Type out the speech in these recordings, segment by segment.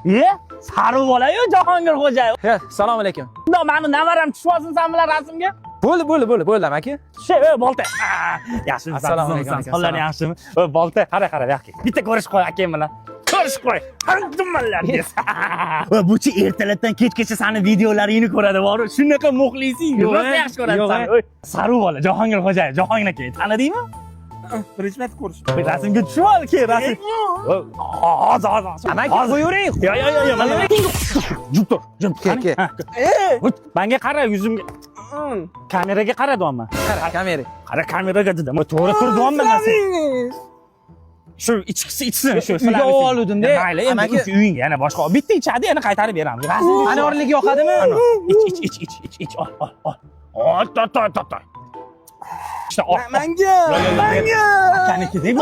E, sariq bola-yu Jahongir Xo'jayev. He, assalomu alaykum. Bundoq mani navaram tushib olsin sen bilan rasmga. Bo'ldi, bo'ldi, bo'ldi, bo'ldi amaki. Tush, ey bolta. Yaxshimisan? Assalomu alaykum, aka, Hollaring assalom. yaxshimi? Ey bolta, qara, qara, bu yoqqa. Bitta ko'rishib qo'y akam bilan. Ko'rishib qo'y. Dummallar. Va buchi ertalabdan kechgacha sani videolaringni ko'radi, bor. Shunaqa muxlising. Yo'q, Rosa yaxshi ko'radi yo'q, sani. Oy, sariq bola Jahongir Xo'jayev, Jahongir aka, tanidingmi? Birinchi marta ko'rish. Bir rasmga tushib ol, keyin rasm. Hozir, hozir, hozir. Amaki, Hozir. qo'yavering. Yo, yo, yo, yo, mana. Jim tur, jim. Ke, Qani? ke. Ha. Hut, manga qara, yuzimga. Kameraga qara deyapman. Qara, kamera. Qara kameraga dedim. To'g'ri tur deyapman man sen. Shu ichkisi ichsin shu. Uyga oluvdim-da. Mayli, endi Amaki- uyingga yana boshqa. Bitta ichadi, yana qaytarib beramiz. Rasmga Anorligi yoqadimi? Ich, ich, ich, ich, ich, ich, ol, ol, ol. Ol, to, to, to, to. İşte ol. Manga! Manga! Akaniki deb.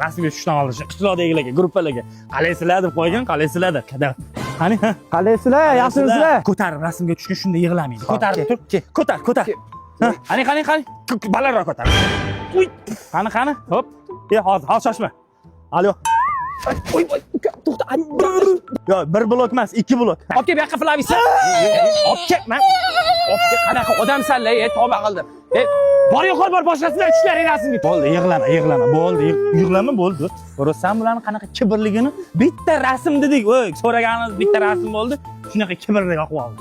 Rasmga tushishdan oldin qishloqdagilarga, gruppalarga qalaysizlar deb qo'ygan, qalaysizlar deb. Qani, ha? Qalaysizlar, yaxshimisizlar? Ko'tarib rasmga tushgan shunda yig'lamaydi. Ko'tarib tur. Ke. Ko'tar, ko'tar. Ke. Ha, qani, qani, qani. Balandroq ko'tar. Uy. Qani, qani. Hop. E, hozir, hozir shoshma. Alo. Oy, oy, uka, to'xta. Yo, bir blok emas, ikki blok. Olib kel bu yoqqa Flavisni. Olib kel, man. Olib kel, qanaqa odamsan-la, e, tavba qildim. E, bor yo'qol bor boshqasidan tushlaring rasmga. Bo'ldi, yig'lama, yig'lama, bo'ldi, yig'lama, bo'ldi. Ko'rasan bularni qanaqa kibrligini? Bitta rasm dedik, o'y, so'raganimiz bitta rasm bo'ldi. Shunaqa kibrli ahvol.